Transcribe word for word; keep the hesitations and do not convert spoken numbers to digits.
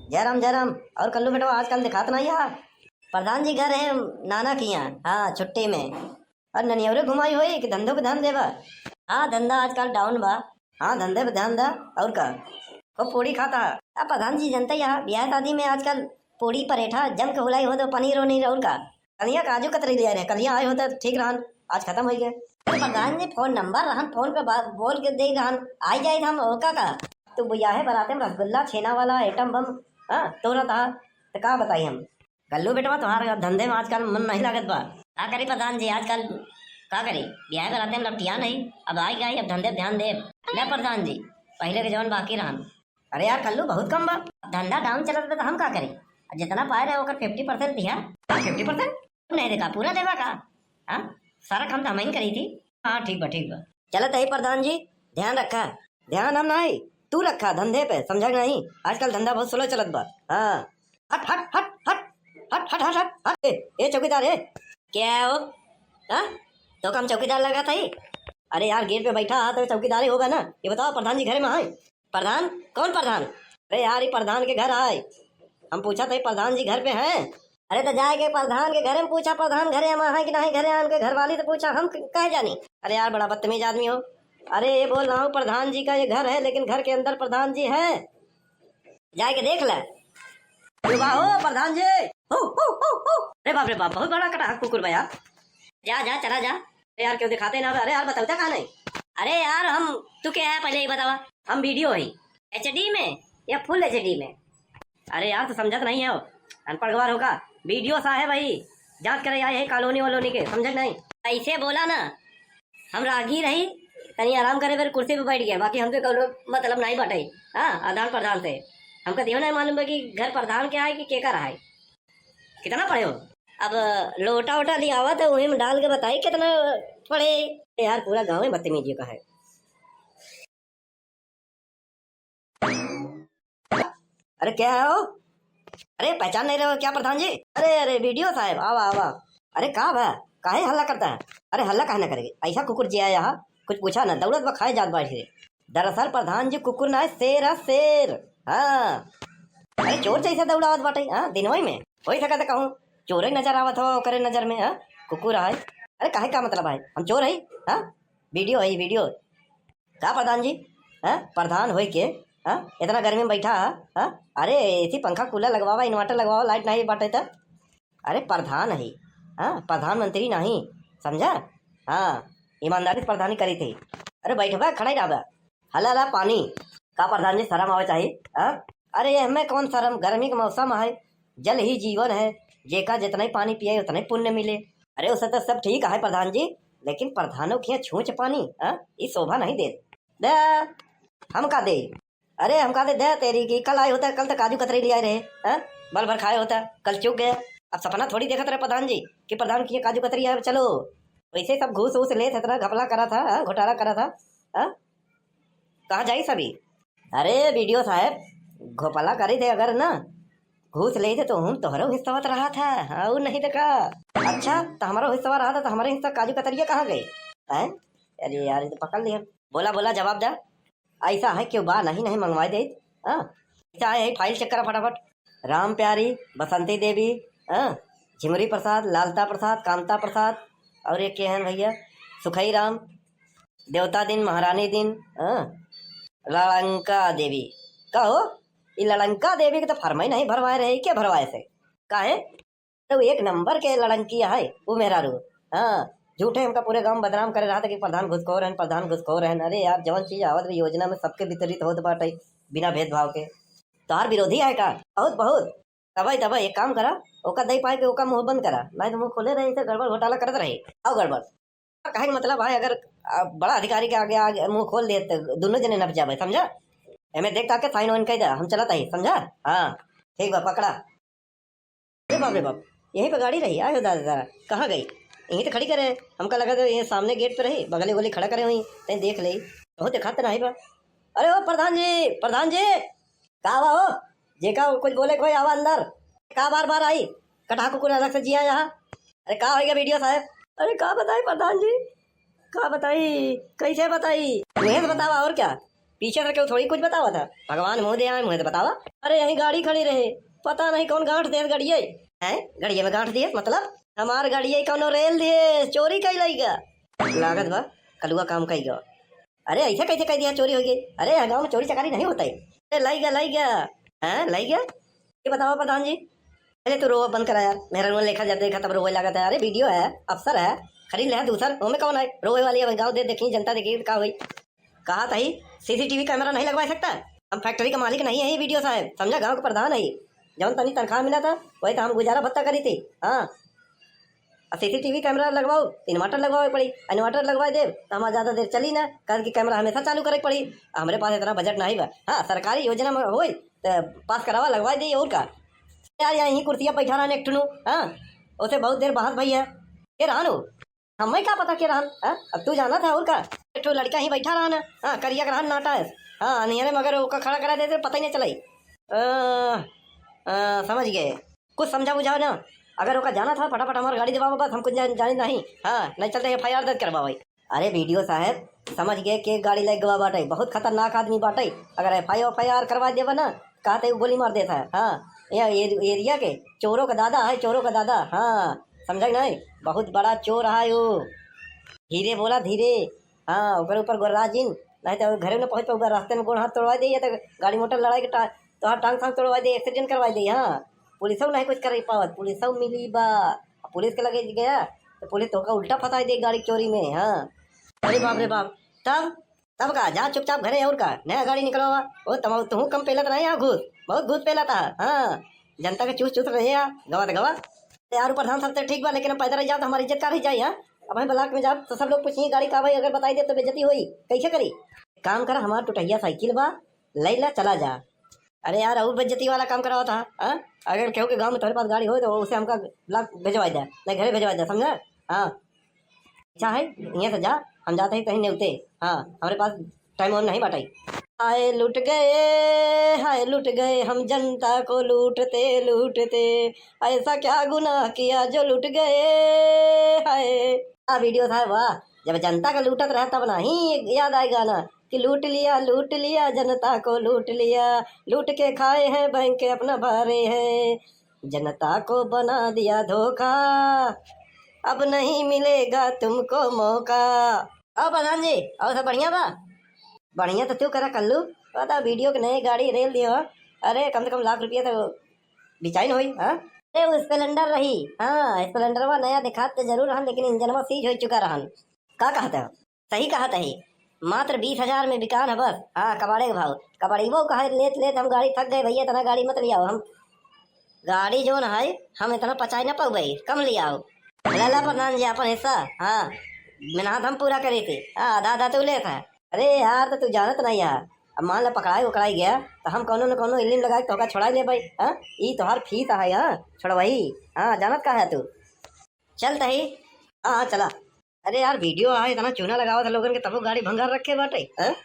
जय राम, जय राम। और कल्लू बेटवा, आजकल दिखात नाहीं है? प्रधान जी घर है नाना किहाँ, हाँ, छुट्टी में। और ननियौरे घुमाई होई कि धंधो के ध्यान देबा? हाँ, धंधा आजकल down बा। हाँ, धंधे पे ध्यान दा, और का? खूब पूड़ी खाता। अब प्रधान जी जनते ही है, ब्याह शादी में आजकल पूड़ी परेठा जम के हुलाई होत, पनीर उनीर और का। कलिया काजू कतरी लिया रहे, कलिया आए होत ठीक रहन, आज खतम होइ गए। तो प्रधान जी फोन नंबर रहन, फोन पे बात बोल के दे रहन, आई जाए हम ओका का। तू बियाहे बराते में रसगुल्ला छेना वाला आइटम बम, हाँ, तोरा था, तो का बताई हम? कल्लू बेटवा, तोहार अब धंधे में आजकल मन नहीं लागत बा। का करी प्रधान जी, आजकल का करी, बियाहे बराते में लपटिया नहीं, अब आई गई, अब धंधे पे ध्यान दे। ले प्रधान जी, पहले के जवन बाकी रहन। अरे यार कल्लू, बहुत कम बा, धंधा down चलत बा, तो हम का करी? अब जितना पाए रहे ओकर fifty percent दिया। Fifty percent? नहीं देखा, पूरा देबा का? हाँ, सारा काम तो हम ही करी थी। हाँ, ठीक बा, ठीक बा। चलत है प्रधान जी, ध्यान रखा। ध्यान हम नहीं, तू रखा धंधे पे, समझा कि नहीं? आजकल धंधा बहुत slow चलत बा। हाँ, हट, हट, हट, हट। ए, ए चौकीदार, ए। क्या हो? हाँ? तो का हम चौकीदार लगा था ही? अरे यार, गेट पे बैठा हा तो चौकीदार ही होगा ना। ये बताओ, प्रधान जी घरे में आए? प्रधान? कौन प्रधान? अरे यार, ये प्रधान के घर आए। हम पूछा था, ये प्रधान जी घर पे हैं? अरे तो जाए के प्रधान के घरे में पूछा, प्रधान घरे में है कि नहीं, घरे आन के घरवाली से पूछा, हम क-, कहे जानी। अरे यार, बड़ा बदतमीज आदमी हो। अरे ये बोल रहा हूँ, प्रधान जी का ये घर है, लेकिन घर के अंदर प्रधान जी है, जाए के देख ले। अरे वाह हो प्रधान जी, हो, हो, हो, हो। अरे बाप रे बाप, बहुत बड़ा कटा कुकुर बा यार। जा, जा, चला जा। अरे यार, क्यों दिखाते ना? अरे यार, बताओ क्या कहा नहीं? अरे यार, हम, तू क्या है पहले ये बतावा? हम वीडियो है, एचडी में या फुल एचडी में? अरे यार, तू समझत नहीं है, अनपढ़ गवार होगा। वीडियो साहब भाई, जांच करे आए हैं कॉलोनी वॉलोनी के, समझत नहीं? ऐसे बोला ना, हम रागी रही, तनी आराम करे बेर कुर्सी पे बैठ गया, बाकी हमके कौनो मतलब नहीं बाटे। हाँ, आदान प्रदान से हमका दियो नहीं मालूम बा कि घर प्रधान के आए कि केकर आए। कितना पढ़े हो? अब लोटा वोटा लियावा तो वही में डाल के बताई कितना पढ़े। यार, पूरा गाँव में बदतमीजी का है। अरे क्या है हो? अरे पहचान नहीं रहे हो क्या प्रधान जी? अरे, अरे वीडियो साहब, आवा, आवा। अरे का बा? काहे हल्ला करता है? अरे हल्ला काहे ना करेगी? ऐसा कुकुर जिया यहाँ, कुछ पूछा ना, दौड़त बा खाए जात बाढ़ से। दरअसल प्रधान जी कुकुर ना है, शेर है, शेर। हाँ। अरे चोर जैसे दौड़ावत बाटे, हाँ, दिनवई में। वही सका तो कहूँ, चोर ही नजर आवत हो ओकरे नजर में, हाँ? कुकुर है। अरे काहे का मतलब है? हम चोर है? हाँ? वीडियो है, वीडियो। का प्रधान जी? हाँ? प्रधान होई के, हाँ? इतना गर्मी में बैठा है, हाँ? अरे एसी पंखा कूलर लगवावा, इन्वर्टर लगवावा, लाइट नहीं बाटे त। अरे प्रधान है, हाँ? प्रधानमंत्री नहीं, समझा? हाँ, ईमानदारी से प्रधानी करी थी। अरे बैठबा, खड़ा ही रहबा। हला ला पानी। का प्रधान जी, शर्म आवे चाहिए, हाँ? अरे ये हमें कौन शर्म, गर्मी का मौसम है, जल ही जीवन है, जेका जितना ही पानी पिए उतना ही पुण्य मिले। अरे उसे तो सब ठीक है प्रधान जी, लेकिन प्रधानों के यहाँ छूछ पानी, हाँ? ये शोभा नहीं दे। दे, हम का दे? अरे हम का दे, दे तेरी की, कल आए होता, कल तो काजू कतरी ले आए रहे, हाँ? बल भर खाए होता, कल चूक गए। अब सपना थोड़ी देखत रहे प्रधान जी कि प्रधान की काजू कतरी आए, चलो। वैसे सब घूस वूस लेत इतना घपला करा था, हाँ? घोटाला करा था, हाँ? कहाँ जाई सभी? अरे वीडियो साहब, घोटाला करे थे अगर ना, घूस ले थे तो हम तोहरो हिस्सा रहा था, हाँ, और नहीं तो का? अच्छा, तो हमारो हिस्सा रहा था, तो हमारे हिस्सा काजू कतरिया कहाँ गए? हैं? अरे यार, ये तो पकड़ लिया। बोला, बोला, जवाब दे। ऐसा है क्यों बा? नहीं, नहीं, मंगवा दे। हाँ, ऐसा है, है, फाइल चेक करा फटाफट। राम प्यारी, बसंती देवी, हाँ, झिमरी प्रसाद, लालता प्रसाद, कांता प्रसाद, और एक के हैं भैया, सुखई राम, देवता दिन, महारानी दिन, हाँ, लड़ंका देवी। का हो? ई लड़ंका देवी के तो फॉर्म ही नहीं भरवाए रहे, क्या भरवाए से? काहे? तो एक नंबर के लड़ंकी है वो मेहरारू। हाँ, झूठे हमका पूरे गांव में बदनाम करे रहा था कि प्रधान घुसखोर हैं, प्रधान घुसखोर हैं। अरे यार, जवन चीज आवत भी योजना में सबके वितरित होत बाटे बिना भेदभाव के। तोहार विरोधी है का? बहुत, बहुत। तबे, तबे एक काम करा, ओका दे पाए के ओका मुंह बंद करा, नहीं तो मुंह खोले रहे से गड़बड़ घोटाला करत रहे। आओ गड़बड़। कहे के मतलब है, अगर, आ, बड़ा अधिकारी के आगे, आगे मुंह खोल दे तो दोनों जने नप जाबे, समझा? एमे देख ताके साइन वाइन कह दे, हम चलत आई, समझा? हाँ, ठीक बा, पकड़ा। अरे बाप रे बाप, यहीं पे गाड़ी रही? आयो दादा, दादा, कहाँ गई? यहीं तो खड़ी करे, हमका लगा तो ये सामने गेट पे रही, बगले उगले खड़ा करे हुई, तैं देख ले। बहुत देखात तो नहीं बा। अरे ओ प्रधान जी, प्रधान जी, का बा हो? जेका कुछ बोले कोई आवा अंदर, का बार बार आई? कटहा कुकुर अलग से जिया यहाँ। अरे का होइगा वीडियो साहब? अरे का बताई प्रधान जी, का बताई, कैसे बताई? वहीं से बतावा और क्या। पीछे से केहू थोड़ी कुछ बतावत है, भगवान मुँह दे आए, मुँह से बतावा। अरे यहीं गाड़ी खड़ी रहे, पता नहीं कौन गांठ देस गड़िये। हैं? गड़िये में गांठ दिए मतलब? हमार गड़िये कौनो रेल दिए, चोरी कई लइगा। लागत बा कलुआ काम कई गवा। अरे ऐसे कैसे कह दिया चोरी हो गई? अरे यहाँ गाँव में चोरी चकारी नहीं होता है। अरे लइगा, लइगा। हैं, लइगा? ये बतावा प्रधान जी। अरे तू रोवा बंद करा यार, मेहरारू लेखा जब देखा तब रोवे लागत है। अरे वीडियो है, अफसर है, खरीद ले है दूसर, ओमे कौन है? रोवे वाली है, गाँव दे देखी, जनता देखी का होई। कहा तही सीसीटीवी कैमरा नहीं लगवा सकता? हम फैक्ट्री का मालिक नहीं है ये वीडियो साहब, समझा, गाँव का प्रधान है। जौन तनी तनख्वाह मिला था वही तो हम गुजारा भत्ता करी थी। हाँ, अब सीसीटीवी कैमरा लगवाओ, इन्वर्टर लगवावे पड़ी, इन्वर्टर लगवा देब तो हमारा ज्यादा देर चली ना, काहे कि कैमरा हमेशा चालू करे के पड़ी। हमरे पास इतना बजट नहीं बा। हाँ, सरकारी योजना में होई तो पास करावा, लगवा दे, और का। यार यहाँ यहीं कुर्सिया बैठा रहन एक ठुनु। हाँ, उसे बहुत देर बहस भई है। के रहन हो? हमें का पता के रहन? हाँ, अब तू जाना था और का। एक ठो लड़का ही बैठा रहन। हाँ, करिया के रहन, नाटा है। हाँ, अनियरे मगर ओका खड़ा करा देते, पता ही नहीं चलाई। अ, अ, समझ गए। कुछ समझा बुझाओ ना। अगर ओका जाना था, फटाफट हमार गाड़ी देवावा, बस हम कुछ जान, जानी नहीं। हाँ, नहीं चलते एफआईआर दर्ज करवावे। अरे बीडीओ साहब, समझ गए के गाड़ी लेके गवा बाटे, बहुत खतरनाक आदमी बाटे। अगर एफआईआर, एफआईआर करवा देवा ना, कहते वो गोली मार देता है। हाँ, ये, ये एरिया के चोरों का दादा है, चोरों का दादा। हाँ, समझा कि नहीं? बहुत बड़ा चोर है वो। धीरे बोला, धीरे। हाँ, ओकरे ऊपर गोर्रा जिन, नहीं तो घरे न पहुँच पाऊबा, रास्ते में गोड़ हाथ तोड़वा दे, या तो गाड़ी मोटर लड़ाई के टा-, तोहार टांग फांग तोड़वा दे, एक्सीडेंट करवा दे। हाँ, पुलिसो नहीं कुछ कर पावत, पुलिसो मिली बा। पुलिस के लगे गया तो पुलिस तोहका उल्टा फंसाई दे गाड़ी चोरी में। हाँ, अरे बाप रे बाप। तब, तब का, जा चुपचाप घरे, और का, नया गाड़ी निकलवावा। ओ तम, तुहू कम पेलत नहीं यहाँ घूस, बहुत घूस पेलत है। हाँ, जनता के चूस चूस रहे हैं, गवा तो गवा। यार प्रधान साहब तो ठीक बा, लेकिन अब पैदल जाओ तो हमारी इज्जत का रह जाई। हाँ, अब हम ब्लॉक में जाओ तो सब लोग पूछिए गाड़ी का भाई, अगर बताई दे तो बेइज्जती होई, कैसे करी? काम कर, हमार टुटहिया साइकिल बा, ले ला, चला जा। अरे यार, और बेइज्जती वाला काम करावा था। हाँ, अगर केहू के गाँव में तोहरे पास गाड़ी हो तो उसे हमका ब्लॉक भेजवा दे, नहीं घरे भेजवा दे, समझा? हाँ, अच्छा है, यहाँ से जा, हम जाते हैं कहीं नेवते। हाँ, हमारे पास टाइम और नहीं बाटे। हाय लुट गए, हाय लुट गए हम जनता को लूटते लूटते, ऐसा क्या गुनाह किया जो लुट गए। हाय, आ वीडियो था, वाह, जब जनता का लूटत रहा तब नहीं याद आए गाना कि लूट लिया, लूट लिया, जनता को लूट लिया, लूट के खाए हैं बैंक के अपना भरे हैं, जनता को बना दिया धोखा, अब नहीं मिलेगा तुमको मौका। और प्रधान जी, और सब बढ़िया बा? बढ़िया तो तू करा कल्लू, पता वीडियो के नए गाड़ी रेल दियो। अरे कम से कम लाख रुपया तो बिचाइन होई। हाँ, अरे वो स्प्लेंडर रही। हाँ, स्प्लेंडरवा नया दिखात तो जरूर रहन, लेकिन इंजनवा सीज हो चुका रहन। का कहते हो? सही कहत है, मात्र बीस हजार में बिकान है बस। हाँ, कबाड़े के भाव। कबाड़ीबो कहे लेत लेत हम गाड़ी थक गए भैया, इतना गाड़ी मत लियाओ, हम गाड़ी जोन है हम इतना पचाई ना पाउबे, कम लियाओ। ले ला प्रधान जी अपन हिस्सा। हाँ, मेहनत हम पूरा करी थी। हाँ, आधा आधा तू लेत है। अरे यार, तो तू जानत नहीं यार, अब मान ला पकड़ाई उकड़ाई गया तो हम कौनो न कौनो इल्लिम लगा के तोहका छोड़ाई ले भाई। हाँ, ई तोहार फीस है। हाँ, छोड़वाई। हाँ, जानत का है तू? चल तही। हाँ, हाँ, चला। अरे यार, वीडियो आ, इतना चूना लगावा था लोगन के, तबो गाड़ी भंगार रखे बाटे, हैं?